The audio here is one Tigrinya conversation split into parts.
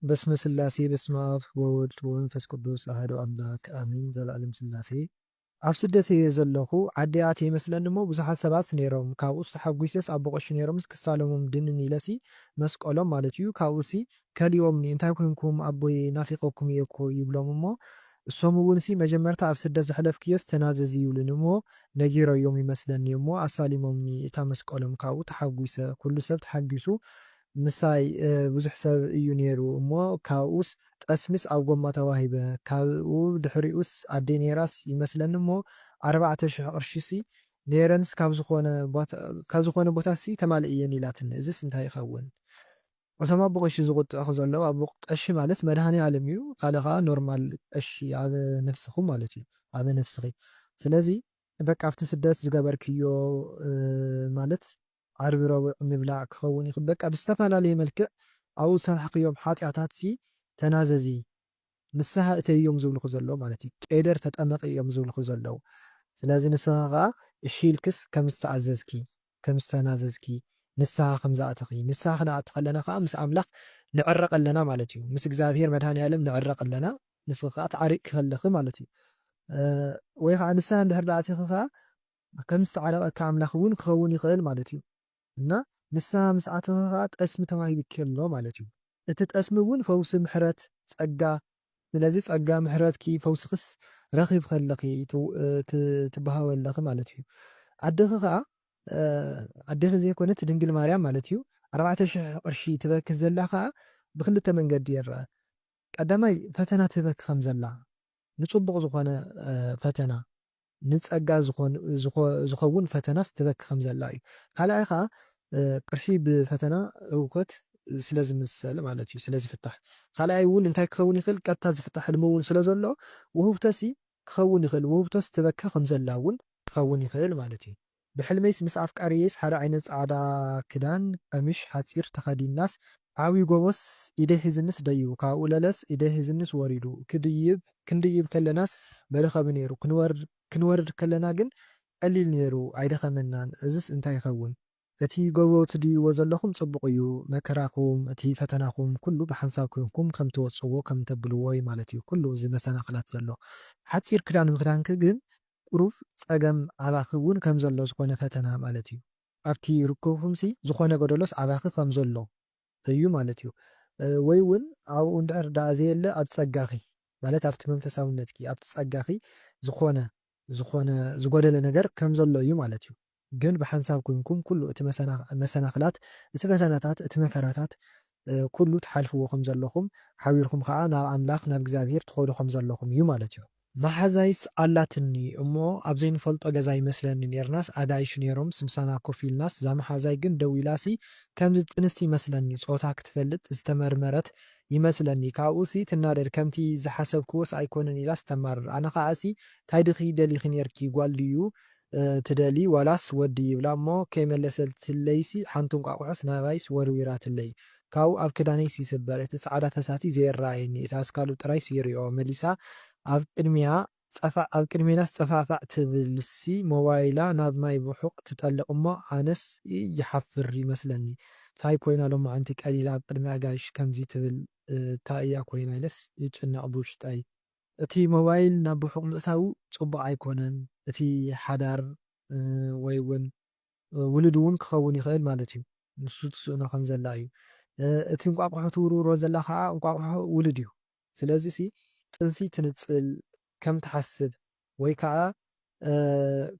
በስመ ስላሴ በስመ ኣብ ወወልድ ወመንፈስ ቅዱስ ኣሐዱ ኣምላክ ኣሜን። ዘላለም ስላሴ ኣብ ስደት እየ ዘለኹ። ዓዲ ኣትየ ይመስለኒ እሞ ብዙሓት ሰባት ነይሮም። ካብኡስ ተሓጒሰስ ኣቦ ቀሺ ነይሮምስ ክሳለሞም ድንን ኢለሲ መስቀሎም ማለት እዩ። ካብኡሲ ከሊኦምኒ፣ "እንታይ ኮንኩም ኣቦየ? ናፊቐኩም እየ እኮ" ይብሎም እሞ እሶም እውን ሲ መጀመርታ ኣብ ስደት ዘሕለፍክዮስ ተናዘዚ ይብሉኒ እሞ ነጊረዮም ይመስለኒ እሞ ኣሳሊሞምኒ እታ መስቀሎም። ካብኡ ተሓጒሰ። ኩሉ ሰብ ተሓጒሱ ምሳይ ብዙሕ ሰብ እዩ ነይሩ እሞ ካብኡስ ጠስምስ ኣብ ጎማ ተዋሂበ። ካብኡ ድሕሪኡስ ኣደይ ነይራስ ይመስለኒ እሞ ኣርባዕተ ሽሕ ቅርሺሲ ነይረንስ ካብ ዝኾነ ቦታሲ ተማልእየን ኢላትኒ። እዝስ እንታይ ይኸውን? እቶም ኣቦ ቀሺ ዝቁጥዑ ዘለዉ ኣቦ ቀሺ ማለት መድሃኔ ኣለም እዩ። ካልእ ከዓ ኖርማል ቀሺ ኣብ ነፍስኹም ማለት እዩ። ኣብ ነፍስኺ። ስለዚ በቃ ኣብቲ ስደት ዝገበርክዮ ማለት ዓርቢ ረቡዕ ምብላዕ ክኸውን ይኽእል። በቃ ብዝተፈላለየ መልክዕ ኣብኡ ዝሰራሕክዮም ሓጢኣታት ሲ ተናዘዚ፣ ንስሓ እተይ እዮም ዝብልኹ ዘለዉ ማለት እዩ። ቄደር ተጠመቂ እዮም ዝብልኹ ዘለዉ። ስለዚ ንስኻ ከዓ እሺ ኢልክስ ከም ዝተኣዘዝኪ፣ ከም ዝተናዘዝኪ፣ ንስሓ ከም ዝኣተኺ፣ ንስሓ ክንኣቲ ከለና ከዓ ምስ ኣምላኽ ንዕረቕ ኣለና ማለት እዩ። ምስ እግዚኣብሔር መድሃኔ ኣለም ንዕረቕ ኣለና። ንስኺ ከዓ ተዓሪቕኪ ከለኺ ማለት እዩ። ወይ ከዓ ንስሓ እንድሕር ደኣ ኣቲኺ ከዓ ከም ዝተዓረቐካ ኣምላኽ እውን ክኸውን ይኽእል ማለት እዩ። እና ንስሓ ምስ ኣተኺ ከዓ ጠስሚ ተዋሂብኪ ኣሎ ማለት እዩ። እቲ ጠስሚ እውን ፈውሲ፣ ምሕረት፣ ጸጋ። ስለዚ ጸጋ ምሕረትኪ ፈውስኽስ ረኺብኺ ኣለኺ ትው- እ፣ ት- ትበሃዊ ኣለኺ ማለት እዩ። ኣደኺ ከዓ እ፣ ኣደኺ ዘይኮነት ድንግል ማርያም ማለት እዩ ኣርባዕተ ሽሕ ቅርሺ ትበኪ ዘላ ከዓ ብክልተ መንገዲ ይረአ። ቀዳማይ ፈተና ትህበኪ ከም ዘላ ንጽቡቕ ዝኾነ ፈተና ንጸጋ ዝኸውን ፈተናስ ትበኪ ከም ዘላ እዩ። ካልኣይ ከዓ ቅርሺ ብፈተና እውከት ስለ ዝምሰል ማለት እዩ፣ ስለ ዝፍታሕ። ካልኣይ እውን እንታይ ክኸውን ይኽእል? ቀጥታ ዝፍታሕ ሕልሚ እውን ስለ ዘሎ ውህብቶሲ ክኸውን ይኽእል። ውህብቶስ ትበኪ ከም ዘላ እውን ክኸውን ይኽእል ማለት እዩ። ብሕልመይስ ምስ ኣፍቃሪየይስ ሓደ ዓይነት ጻዕዳ ክዳን ቀሚሽ ሓጺር ተኸዲንናስ ዓብዩ ጎቦስ ኢደይ ሒዝንስ ደይቡ፣ ካብኡ ለለስ ኢደይ ሒዝንስ ወሪዱ፣ ክድይብ ክንድይብ ከለናስ መለኸቢ ነይሩ፣ ክንወርድ ከለና ግን ቀሊል ነይሩ፣ ኣይደኸመናን። እዝስ እንታይ ይኸውን? እቲ ጎቦ ትድይዎ ዘለኹም ጽቡቕ እዩ፣ መከራኹም፣ እቲ ፈተናኹም ኩሉ ብሓንሳብ ኮይንኩም ከም ትወጽዎ ከም ተብልዎ እዩ ማለት እዩ። ኩሉ እዚ መሰናኽላት ዘሎ ሓጺር ክዳን ምኽዳንኪ ግን ቁሩብ ጸገም ኣባኺ እውን ከም ዘሎ ዝኾነ ፈተና ማለት እዩ። ኣብቲ ርክብኹምሲ ዝኾነ ጎደሎስ ኣባኺ ከም ዘሎ እዩ ማለት እዩ። ወይ እውን ኣብኡ እንድሕር ደኣ ዘየለ ኣብ ጸጋኺ ማለት ኣብቲ መንፈሳውነትኪ ኣብቲ ጸጋኺ ዝኾነ ዝኾነ ዝጎደለ ነገር ከም ዘሎ እዩ ማለት እዩ። ግን ብሓንሳብ ኮይንኩም ኩሉ እቲ መሰናኽላት፣ እቲ ፈተናታት፣ እቲ መከራታት ኩሉ ትሓልፍዎ ከም ዘለኹም ሓቢርኩም ከዓ ናብ ኣምላኽ ናብ እግዚኣብሄር ትኸዱ ከም ዘለኹም እዩ ማለት እዩ። መሓዛይስ ኣላትኒ እሞ ኣብ ዘይንፈልጦ ገዛ ይመስለኒ ኔርናስ ኣጋይሽ ኔሮምስ ምሳና ኮፍ ኢልናስ እዛ መሓዛይ ግን ደው ኢላሲ ከምዚ ጥንስቲ ይመስለኒ ጾታ ክትፈልጥ ዝተመርመረት ይመስለኒ ካብኡሲ ትናደድ ከምቲ ዝሓሰብክዎስ ኣይኮነን ኢላስ ተማርር ኣነ ከዓሲ ታይ ድኺ ደሊኺ ኔርኪ ጓል ድዩ ትደሊ ዋላስ ወዲ ይብላ እሞ ከይመለሰትለይሲ ሓንቲ እንቋቑሖስ ናባይስ ወርዊራትለይ ካብኡ ኣብ ክዳነይስ ይስበር እቲ ጻዕዳ ፈሳሲ ዘየረኣየኒ እቲ ኣስካሉ ጥራይስ ይሪኦ መሊሳ ኣብ ቅድሚያ ጸፋዕ ኣብ ቅድሜናስ ጸፋዕፋዕ ትብልሲ ሞባይላ ናብ ማይ ብሑቕ ትጠልቕ እሞ ኣነስ ይሓፍር ይመስለኒ ታይ ኮይና ሎማዓንቲ ቀሊላ ኣብ ቅድሚ ኣጋይሽ ከምዚ ትብል ታይ እያ ኮይና ኢለስ ይጭነቕ ብውሽጠይ። እቲ ሞባይል ናብ ብሑቕ ምእታዉ ጽቡቕ ኣይኮነን። እቲ ሓዳር ወይ እውን ውሉድ እውን ክኸውን ይኽእል ማለት እዩ። ንሱ ትስእኖ ከም ዘላ እዩ። እቲ እንቋቑሖ ትውርውሮ ዘላ ከዓ እንቋቑሖ ውሉድ እዩ። ስለዚ ሲ ጥንሲ ትንጽል ከም ትሓስብ ወይ ከዓ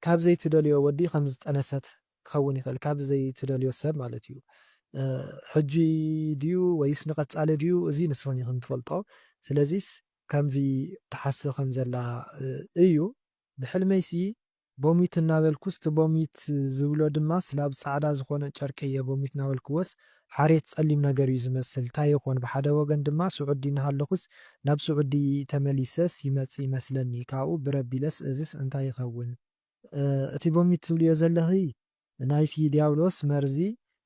ካብ ዘይትደልዮ ወዲ ከም ዝጠነሰት ክኸውን ይኽእል፣ ካብ ዘይትደልዮ ሰብ ማለት እዩ። ሕጂ ድዩ ወይስ ንቐጻሊ ድዩ? እዚ ንስኽን ኢኽን ትፈልጦ። ስለዚስ ከምዚ ትሓስብ ከም ዘላ እዩ። ብሕልመይሲ ቦሚት እናበልኩስ እቲ ቦሚት ዝብሎ ድማ ስላብ ጻዕዳ ዝኾነ ጨርቂ እየ ቦሚት እናበልክዎስ ሓሬት ጸሊም ነገር እዩ ዝመስል ታይ ይኾን ብሓደ ወገን ድማ ስዑዲ እናሃለኹስ ናብ ስዑዲ ተመሊሰስ ይመጽእ ይመስለኒ ካብኡ ብረቢለስ እዝስ እንታይ ይኸውን እቲ ቦሚት ትብልዮ ዘለኺ ናይቲ ዲያብሎስ መርዚ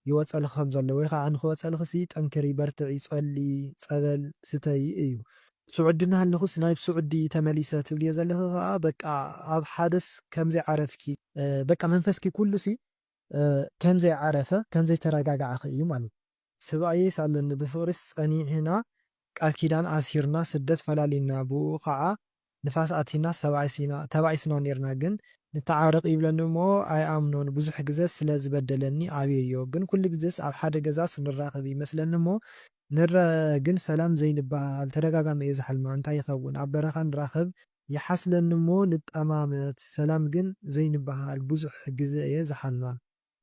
ይወፀልኺ ከም ዘሎ ወይ ከዓ ንክወፀልኺሲ ጠንክሪ፣ በርትዒ፣ ፀሊ፣ ፀበል ስተዪ እዩ። ስዑዲ እናሃለኹስ ናብ ስዑዲ ተመሊሰ ትብልዮ ዘለኺ ከዓ በቃ ኣብ ሓደስ ከምዘይዓረፍኪ በቃ መንፈስኪ ኩሉሲ ከምዘይዓረፈ ከምዘይተረጋጋዕኺ እዩ ማለት እዩ። ስብኣየይስ ኣለኒ ብፍቕሪስ ፀኒሕና ቃል ኪዳን ኣሲርና ስደት ፈላሊና ብኡ ከዓ ንፋስ ኣቲና ተባኢስና ተባኢስና ነርና ግን ንተዓረቕ ይብለኒ እሞ ኣይኣምኖን ብዙሕ ግዘ ስለ ዝበደለኒ ኣብየዮ ግን ኩሉ ግዘስ ኣብ ሓደ ገዛስ ንራኸብ ይመስለኒ እሞ ንረ ግን ሰላም ዘይንበሃል ተደጋጋሚ እየ ዝሓልሞ እንታይ ይኸውን ኣብ በረኻ ንራኸብ ይሓስለኒ እሞ ንጠማመት ሰላም ግን ዘይንበሃል ብዙሕ ግዘ እየ ዝሓልማ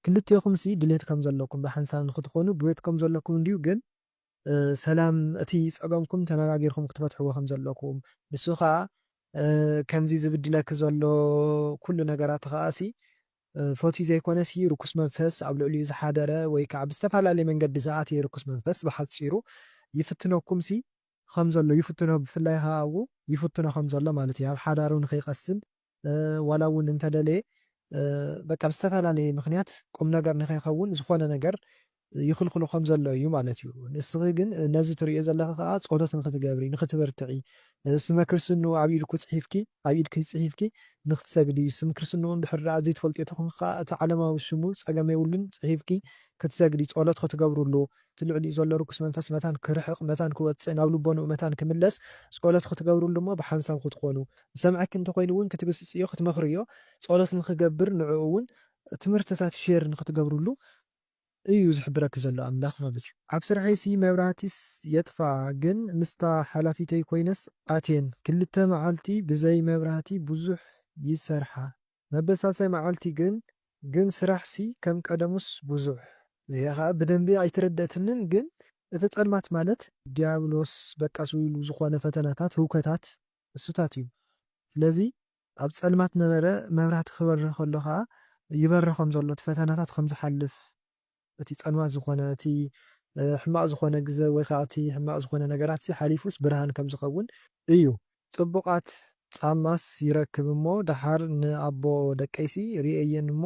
ክልቴኹምሲ ድሌት ከም ዘለኩም ብሓንሳብ ንክትኾኑ ድሌት ከም ዘለኩም እንድዩ ግን ሰላም እቲ ጸገምኩም ተነጋጊርኩም ክትፈትሕዎ ከም ዘለኩም ንሱ ከኣ ከምዚ ዝብድለኪ ዘሎ ኩሉ ነገራት ከኣሲ ፈትዩ ዘይኮነሲ ርኩስ መንፈስ ኣብ ልዕሊኡ ዝሓደረ ወይ ከዓ ብዝተፈላለየ መንገዲ ዝኣትየ ርኩስ መንፈስ ብሓጺሩ ይፍትነኩምሲ ከም ዘሎ ይፍትኖ ብፍላይ ከዓ ኣብኡ ይፍትኖ ከም ዘሎ ማለት እዩ ኣብ ሓዳሩ ንከይቀስን ዋላ እውን እንተደለየ በቃ ብዝተፈላለየ ምክንያት ቁም ነገር ንከይኸውን ዝኾነ ነገር ይኽልክሎ ከም ዘሎ እዩ ማለት እዩ። ንስኺ ግን ነዚ ትርእዮ ዘለኺ ከዓ ጸሎት ንክትገብሪ፣ ንክትበርትዒ፣ ስመ ክርስንኡ ኣብ ኢድኩ ጽሒፍኪ ኣብ ኢድኪ ጽሒፍኪ ንክትሰግዲ፣ ስም ክርስንኡ እንድሕር ደኣ ዘይትፈልጥዮ ተኾንኪ ከዓ እቲ ዓለማዊ ሽሙ ጸገም የብሉን ጽሒፍኪ ክትሰግዲ፣ ጸሎት ክትገብርሉ፣ እቲ ልዕሊኡ ዘሎ ርኩስ መንፈስ መታን ክርሕቕ፣ መታን ክወጽእ፣ ናብ ልቦንኡ መታን ክምለስ ጸሎት ክትገብርሉ እሞ ብሓንሳብ ክትኾኑ፣ ዝሰምዐኪ እንተኾይኑ እውን ክትግስጽዮ፣ ክትመኽርዮ፣ ጸሎት ንኽገብር ንዕኡ እውን ትምህርትታት ሼር ንኽትገብርሉ እዩ ዝሕብረኪ ዘሎ ኣምላኽ ማለት እዩ። ኣብ ስርሐይሲ መብራህቲስ የጥፋ ግን ምስታ ሓላፊተይ ኮይነስ ኣትየን ክልተ መዓልቲ ብዘይ መብራህቲ ብዙሕ ይሰርሓ። መበሳሳይ መዓልቲ ግን ግን ስራሕሲ ከም ቀደሙስ ብዙሕ እዚኣ ከዓ ብደንቢ ኣይተረደእትንን ግን እቲ ጸልማት ማለት ዲያብሎስ በቃ ስው ኢሉ ዝኾነ ፈተናታት ህውከታት እሱታት እዩ። ስለዚ ኣብ ጸልማት ነበረ መብራህቲ ክበርህ ከሎ ከዓ ይበርህ ከም ዘሎ እቲ ፈተናታት ከም ዝሓልፍ እቲ ጸልማት ዝኾነ እቲ ሕማቕ ዝኾነ ግዘ ወይ ከዓ እቲ ሕማቕ ዝኾነ ነገራት ሓሊፉስ ብርሃን ከም ዝኸውን እዩ። ጽቡቓት ጫማስ ይረክብ እሞ ደሓር ንኣቦ ደቀይሲ ርእየየን እሞ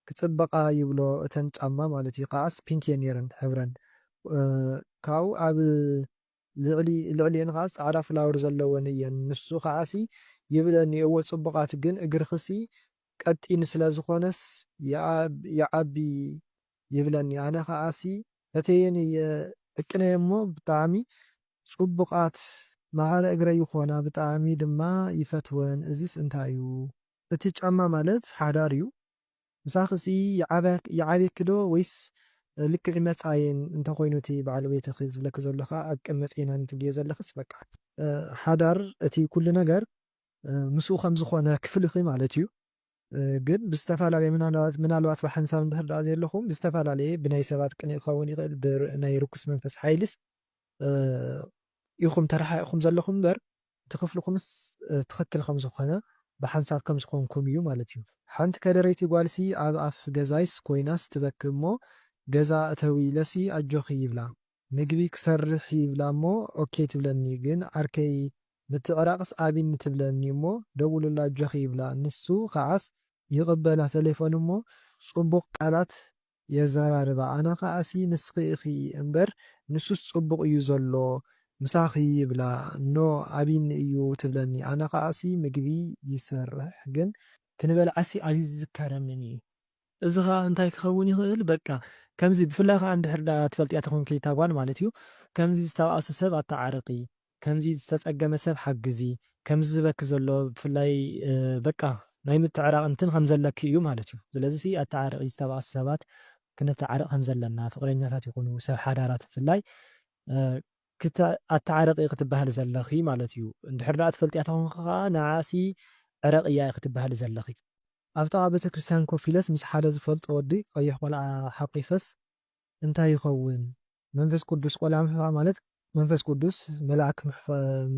ክጽበቓ ይብሎ እተን ጫማ ማለት እዩ። ከዓስ ፒንክ እየን ነይረን ሕብረን ካብኡ ኣብ ልዕሊ ልዕሊኤን ከዓ ፃዕዳ ፍላወር ዘለወን እየን። ንሱ ከዓሲ ይብለኒ እወ ፅቡቓት ግን እግርኽሲ ቀጢን ስለ ዝኾነስ ይዓቢ ይብለኒ። ኣነ ከዓሲ ፈተየን እየ ዕቅነየ እሞ ብጣዕሚ ፅቡቓት ማዕረ እግረይ ይኾና ብጣዕሚ ድማ ይፈትወን። እዚስ እንታይ እዩ? እቲ ጫማ ማለት ሓዳር እዩ። ምሳኽሲ ይዓብየኪ ዶ ወይስ ልክዕ መጻየን እንተኾይኑ እቲ በዓል ቤትኺ ዝብለኪ ዘሎ ከኣ ኣብ ቅድሚ መጺኤና ንትብልዮ ዘለኽስ በቃ ሓዳር እቲ ኩሉ ነገር ምስኡ ከም ዝኾነ ክፍልኺ ማለት እዩ። ግን ብዝተፈላለየ ምናልባት ምናልባት ብሓንሳብ እንድሕር ደኣ ዘለኹም ብዝተፈላለየ ብናይ ሰባት ቅንኢ ክኸውን ይኽእል ብናይ ርኩስ መንፈስ ሓይልስ ኢኹም ተረሓሒቕኩም ዘለኹም እምበር እቲ ክፍልኹምስ ትኽክል ከም ዝኾነ ብሓንሳብ ከም ዝኾንኩም እዩ ማለት እዩ። ሓንቲ ከደረይቲ ጓልሲ ኣብ ኣፍ ገዛይስ ኮይናስ ትበኪ እሞ ገዛ እተዊ ኢለሲ ኣጆኺ ይብላ። ምግቢ ክሰርሕ ይብላ እሞ ኦኬ ትብለኒ ግን ዓርከይ ምትዕራቕስ ኣቢኒ ትብለኒ እሞ ደውሉላ ኣጆኺ ይብላ። ንሱ ከዓስ ይቕበላ ተሌፎን እሞ ጽቡቕ ቃላት የዘራርባ። ኣነ ከኣሲ ንስኺ ኢኺ እምበር ንሱስ ጽቡቕ እዩ ዘሎ ምሳኺ ይብላ። ኖ ኣቢኒ እዩ ትብለኒ። ኣነ ከኣሲ ምግቢ ይሰርሕ ግን ክንበልዓሲ ኣይዝከረንን እዩ። እዚ ኸኣ እንታይ ክኸውን ይኽእል? በቃ ከምዚ ብፍላይ ኸኣ እንድሕር ደኣ ትፈልጥያ ተኾንኪ እታ ጓል ማለት እዩ ከምዚ ዝተባእሱ ሰብ ኣተዓርቂ። ከምዚ ዝተጸገመ ሰብ ሓግዚ፣ ከምዚ ዝበኪ ዘሎ ብፍላይ በቃ ናይ ምትዕራቕ እንትን ከም ዘለኪ እዩ ማለት እዩ። ስለዚ ኣተዓረቒ ዝተባእሱ ሰባት ክነተዓርቕ ከም ዘለና ፍቕረኛታት ይኹኑ ሰብ ሓዳራት ብፍላይ ኣተዓረቒ ክትበሃሊ ዘለኺ ማለት እዩ። እንድሕር ደኣ ትፈልጥያ ተኾንኪ ከኣ ንዓሲ ዕረቕያ ክትበሃሊ ዘለኺ። ኣብ ጥቓ ቤተ ክርስቲያን ኮፍ ኢለስ ምስ ሓደ ዝፈልጦ ወዲ ቀይሕ ቆልዓ ሓቂፈስ እንታይ ይኸውን? መንፈስ ቅዱስ ቆልዓ ምሕቋፍ ማለት መንፈስ ቅዱስ መልኣክ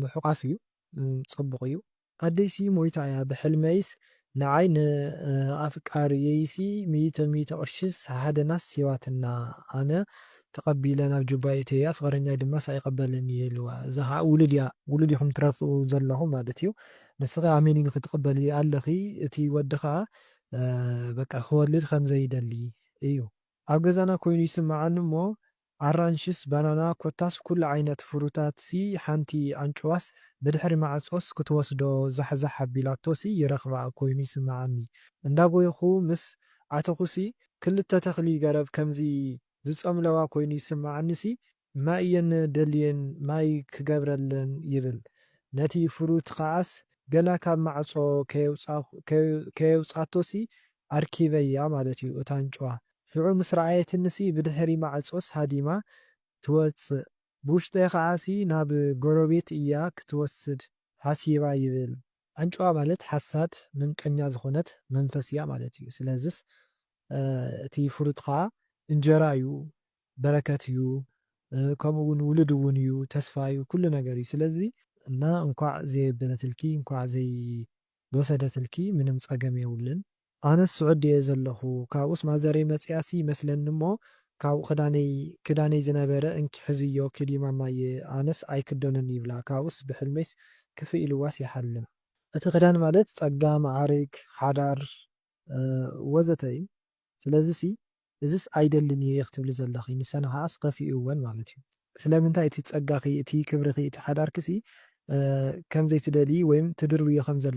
ምሕቋፍ እዩ። ጽቡቕ እዩ። ኣደይሲ ሞይታ እያ። ብሕልመይስ ንዓይ ንኣፍቃርየይሲ ሚእቲ ሚእቲ ቅርሽስ ሃደናስ ሂባትና። ኣነ ተቐቢለ ናብ ጁባይ እተያ ፍቕረኛይ ድማስ ኣይቐበልን እየ ኢልዋ። እዛ ከዓ ውሉድ እያ። ውሉድ ኢኹም ትረፍኡ ዘለኹም ማለት እዩ። ንስኺ ኣሜን ኢልኺ ትቕበሊ ኣለኺ። እቲ ወዲ ከዓ በቃ ክወልድ ከም ዘይደሊ እዩ። ኣብ ገዛና ኮይኑ ይስምዓኒ እሞ ኣራንሽስ ባናና ኮታስ ኩሉ ዓይነት ፍሩታትሲ ሓንቲ ኣንጭዋስ ብድሕሪ ማዕጾስ ክትወስዶ ዛሕዛሕ ኣቢላቶሲ ይረኽባ ኮይኑ ይስምዓኒ። እንዳጎየኹ ምስ ኣተኹሲ ክልተ ተኽሊ ገረብ ከምዚ ዝጸምለዋ ኮይኑ ይስምዓኒሲ ማይ እየን ደልየን፣ ማይ ክገብረለን ይብል። ነቲ ፍሩት ከዓስ ገና ካብ ማዕጾ ከየውጻ-፣ ከየ-፣ ከየውጻቶሲ ኣርኪበያ ማለት እዩ እታ ኣንጭዋ። ሽዑ ምስ ረኣየትንሲ ብድሕሪ ማዕጾስ ሃዲማ ትወጽእ። ብውሽጠይ ከዓሲ ናብ ጎረቤት እያ ክትወስድ ሃሲባ ይብል። ኣንጭዋ ማለት ሓሳድ፣ ምንቀኛ ዝኾነት መንፈስ እያ ማለት እዩ። ስለዝስ፣ እ፣ እቲ ፍሩት ኸዓ እንጀራ እዩ፣ በረከት እዩ፣ እ፣ ከምኡ እውን ውሉድ እውን እዩ፣ ተስፋ እዩ፣ ኩሉ ነገር እዩ። ስለዚ እና እንኳዕ ዘየበለትልኪ፣ እንኳዕ ዘይወሰደትልኪ ምንም ጸገም የብሉን። ኣነስ ስዑዲ እየ ዘለኹ፣ ካብኡስ ማዘረይ መጺኣሲ ይመስለኒ እሞ ካብኡ ክዳነይ፣ ክዳነይ ዝነበረ እንኪ ሕዝዮ ኪዲ ማማየ፣ ኣነስ ኣይክደኖን ይብላ፣ ካብኡስ ብሕልመይስ ክፍእ ኢልዋስ ይሓልም። እቲ ክዳን ማለት ጸጋ፣ መዓርግ፣ ሓዳር፣ እ፣ ወዘተ እዩ። ስለዚሲ እዚስ ኣይደልን እየ ክትብሊ ዘለኺ፣ ንሰን ከዓስ ከፊእወን ማለት እዩ። ስለምንታይ እቲ ጸጋኺ፣ እቲ ክብርኺ፣ እቲ ሓዳርክሲ፣ እ፣ ከም ዘይትደልዪ ወይም ትድርብዮ ከም ዘለኺ